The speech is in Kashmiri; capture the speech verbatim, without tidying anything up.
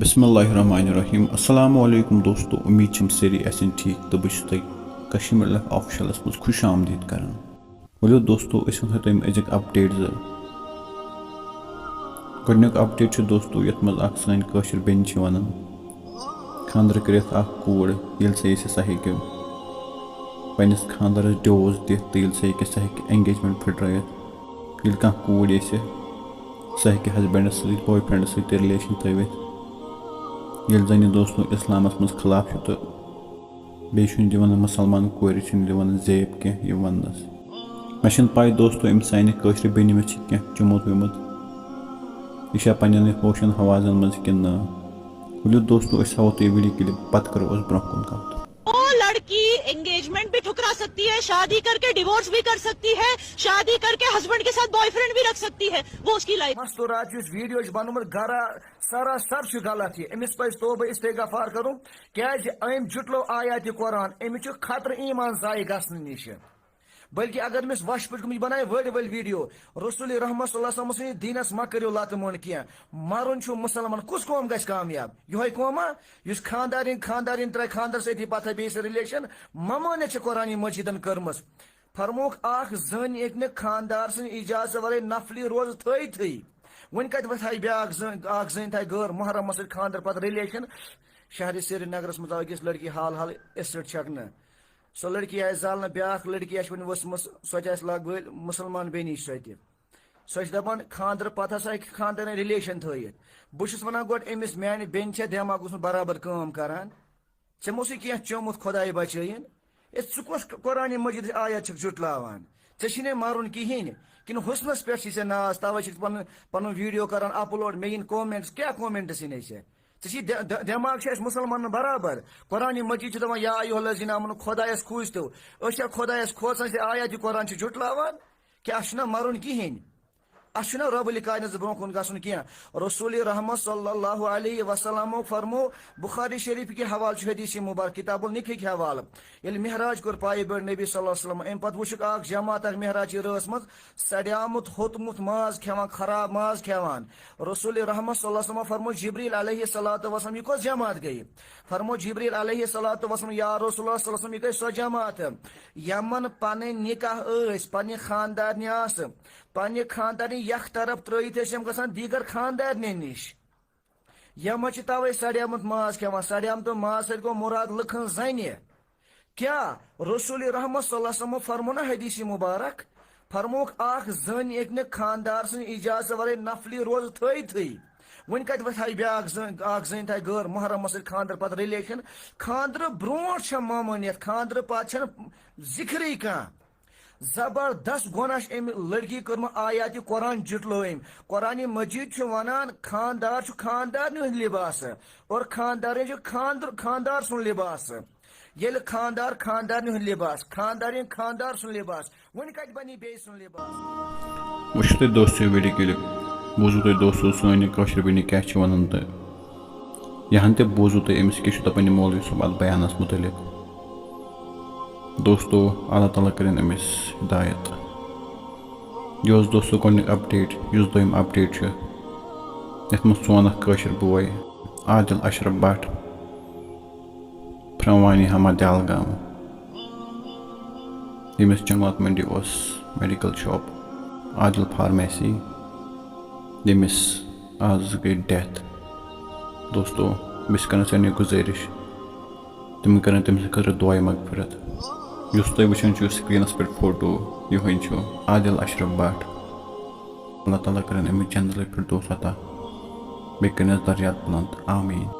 بسم اللہ الرحمن الرحیم۔ السلام علیکم دوستو، امید چھم سٲری آسن ٹھیک تہٕ بہٕ چھُس تۄہہِ کشمیر لائف آفیشلس منٛز خوش آمدید کران۔ ؤلِو دوستو، أسۍ ونہو تۄہہِ یِم أزِکۍ اپڈیٹ زٕ۔ گۄڈٕنیُک اپڈیٹ چھُ دوستو، یتھ منٛز اکھ سٲنۍ کٲشِر بیٚنہِ چھِ ونان، خانٛدر کٔرِتھ اکھ کوٗر، ییٚلہِ سۄ یژھِ سۄ ہیٚکہِ پننِس خانٛدارس ڈیوس دِتھ تہٕ ییٚلہِ سۄ یژھِ سۄ ہیٚکہِ انگیجمنٹ پھٕٹرٲیِتھ۔ ییٚلہِ کانٛہہ کوٗر یژھِ، سۄ ہیٚکہِ ہسبینڈس سۭتۍ، بوائے فرینڈس سۭتۍ تہِ ریلیشن تھٲوِتھ۔ ییٚلہِ زن یہِ دوستو اسلامس منٛز خلاف چھُ تہٕ بیٚیہِ چھُنہٕ دِوان مُسلمان کورِ چھُنہٕ دِوان زیب کینٛہہ یہِ وننس۔ مےٚ چھَنہٕ پَے دوستو، أمۍ سانہِ کٲشرِ بیٚنہِ مےٚ چھِ کینٛہہ چوٚمُت ویوٚمُت۔ یہِ چھا پننٮ۪ن ہوشن حواسن منٛز کِنہٕ نہ؟ ؤلِو دوستو، أسۍ ہاوو تۄہہِ ویڈیو کلپ، پتہٕ کرو أسۍ برونٛہہ کُن کتھ۔ वो लड़की एंगेजमेंट भी ठुकरा सकती है, शादी करके डिवोर्स भी कर सकती है, शादी करके हस्बैंड के साथ बॉयफ्रेंड भी रख सकती है। वो उसकी लाइफ مستورات یُس ویڈیو چھُ بنومُت گرا سراسر چھُ غلط۔ یہِ أمِس پزِ توبہٕ استغفار کرُن، کیازِ أمۍ جُٹلو آیاتِ قرآن، أمِس چھُ خطرٕ ایمان ضایع گژھنہٕ نِش۔ بلکہ اگر أمِس وش پٲٹھۍ گٔمٕتۍ بنایہِ وٲلۍ وٲلۍ ویڈیو، رسول رحمت صلی اللہ علیہ وسلم سٕنٛدِس دیٖنس مہ کٔرِو لتہٕ موٚنڈ کینٛہہ۔ مرُن چھُ مسلمان، کُس قوم گژھِ کامیاب؟ یِہوٚے قوما یُس خاندارِنۍ خاندارِنۍ ترٛایہِ خاندار سۭتی پتھے بیٚیہِ سۭتۍ ریلیشن؟ ممٲنِتھ چھِ قرآن مجیدن کٔرمٕژ۔ فرمووُکھ، اکھ زٔنۍ ہیٚکہِ نہٕ خاندار سٕنٛدِ اجازت ورٲے نفلی روزٕ تھٲوتھٕے۔ وۄنۍ کتہِ وۄتھایہِ بیاکھ زٔنۍ، اکھ زٔنۍ تھایہِ غٲر محرمس سۭتۍ خاندر پتہٕ ریلیشن؟ شہرِ سرینگرس منٛز آو أکِس لڑکی حال حال ایسڈ چھکنہٕ۔ سۄ لڑکی آیہِ زالنہٕ، بیاکھ لڑکی آسہِ وۄنۍ ؤژھمٕژ، سۄ تہِ آسہِ لگ بھگ مسلمان بیٚنہِ چھِ سۄ تہِ۔ سۄ چھِ دپان خاندرٕ پتہٕ ہسا ہیٚکہِ خاندارن ریلیشن تھٲیِتھ۔ بہٕ چھُس ونان گۄڈٕ أمِس، میانہِ بیٚنہِ چھا دٮ۪ماغ اوسمُت برابر کٲم کران؟ ژےٚ ما اوسُے کینٛہہ چوٚمُت خۄداے بچٲیِن؟ ہے ژٕ کۄس قرآن مجیدٕچ آیت چھکھ جُٹلاوان؟ ژےٚ چھُے نے مرُن کِہیٖنۍ، کِنہٕ حسنس پٮ۪ٹھ چھُے ژےٚ ناز، توے چھکھ پنُن پنُن ویڈیو کران اپلوڈ، مےٚ یِن کومنٹس، کیٛاہ کومنٹس یِنے ژےٚ؟ ژےٚ چھی دے- دے- دٮ۪ماغ چھُ اَسہِ مُسلمانن برابر۔ قرآن مجید چھُ دپان، یا ایھا الذین آمنو، خۄدایس کھوٗژتو۔ أسۍ چھا خۄدایس کھوژان زِ آیاتِ قرآن چھُ جُٹلاوان؟ کیٛاہ اَسہِ چھُنہ مرُن کِہیٖنۍ؟ اَسہِ چھُنہ رب الکائنات برونٛہہ کُن گژھُن کینٛہہ؟ رسول رحمت صلی اللہ علیہ وسلمو فرمو، بخاری شریف کہِ حوالہٕ چھُ حدیث مبارک، کتاب النکاح کہِ حوالہٕ، ییٚلہِ معراج کوٚر پایہِ پٮ۪ٹھ نبی صلی اللہ علیہ وسلم، امہِ پتہٕ وٕچھُکھ اکھ جماعت اکھ معراج چہِ رٲژ منٛز سڑیومُت، ہوٚتمُت ماز کھٮ۪وان، خراب ماز کھٮ۪وان۔ رسول رحمت صلی اللہ علیہ وسلم فرمو، جبریل علیہ الصلوۃ والسلام، یہِ کۄس جماعت گٔیہِ؟ فرمو جبریل علیہ الصلوۃ والسلام، یا رسول اللہ صلی اللہ علیہ وسلم، یہِ گٔے سۄ جماعت، یمن پنٕنۍ نکاح ٲسۍ، پننہِ خاندارنہِ آسہٕ، پننہِ خاندارنہِ یکھ طرف ترٲیِتھ ٲسۍ یِم گژھان دیگر خاندارنٮ۪ن نِش۔ یِم چھِ توے سڑیومُت ماز کھٮ۪وان۔ سڑیومُت ماز سۭتۍ گوٚو مراد لُکن زنہِ۔ کیٛاہ رسول رحمت صلی اللہ علیہ وسلم فرمو نہ حدیث مبارک، فرمووُکھ، اکھ زٔنۍ ہیٚکہِ نہٕ خاندار سٕنٛدِ اجازت ورٲے نفلی روزٕ تھٲوتھٕے۔ وۄنۍ کتہِ وۄتھایہِ بیاکھ زٔنۍ، اکھ زٔنۍ تھایہِ غٲر محرمس سۭتۍ خاندر پتہٕ ریلیشن؟ خاندرٕ برونٛٹھ چھےٚ ممٲنیت، خاندرٕ پتہٕ چھنہٕ ذکرٕے کانٛہہ۔ زبردست گۄناہ چھِ أمۍ لڑکی کٔرمٕژ آیاتِ قرآن جُٹلٲوٕم۔ قرآن مجید چھُ ونان، خاندار چھُ خاندارنہِ ہُنٛد لباس اور خاندارنہِ چھُ خاندر خاندار سُنٛد لباس۔ ییٚلہِ خاندار خاندارنہِ ہُنٛد لباس، خاندارِنۍ خاندار سُنٛد لباس، وۄنۍ کتہِ بنہِ بیٚیہِ سُنٛد لباس؟ وٕچھِو تُہۍ دوستو ویڈیو کلپ، بوٗزِو تُہۍ دوستو سٲنۍ یہِ کٲشِر بیٚنہِ کیٛاہ چھِ وَنان تہٕ یہِ ہن تہِ بوٗزِو تُہۍ أمِس کیٛاہ چھُ دَپان یہِ مولوی صٲب اَتھ بیانَس مُتعلِق۔ دوستو، اللہ تعالیٰ کٔرِن أمِس ہدایت۔ یہِ اوس دوستو گۄڈٕنیُک اپڈیٹ، یُس دوٚیِم اپڈیٹ چھُ، یَتھ منٛز سون اکھ کٲشِر بوے عادل اشرف بٹ فرٛام وانی ہما دہلگام، ییٚمِس جماعت منڈی اوس میڈیکل شاپ عادل فارمیسی، ییٚمِس آز گٔے ڈیتھ۔ دوستو، بہٕ چھُس کران سارنٕے گُزٲرِش، تِم کرن تٔمۍ سٕنٛدِ خٲطرٕ دُعاے مغفرت۔ یُس تُہۍ وٕچھان چھِو سکرینس پٮ۪ٹھ فوٹو، یِہوٚے چھُ عادل اشرف بٹ۔ اللہ تعالیٰ کٔرِن أمِس جنت الفردوس عطا، بیٚیہِ کٔرِنَس درجات بُلند۔ آمیٖن۔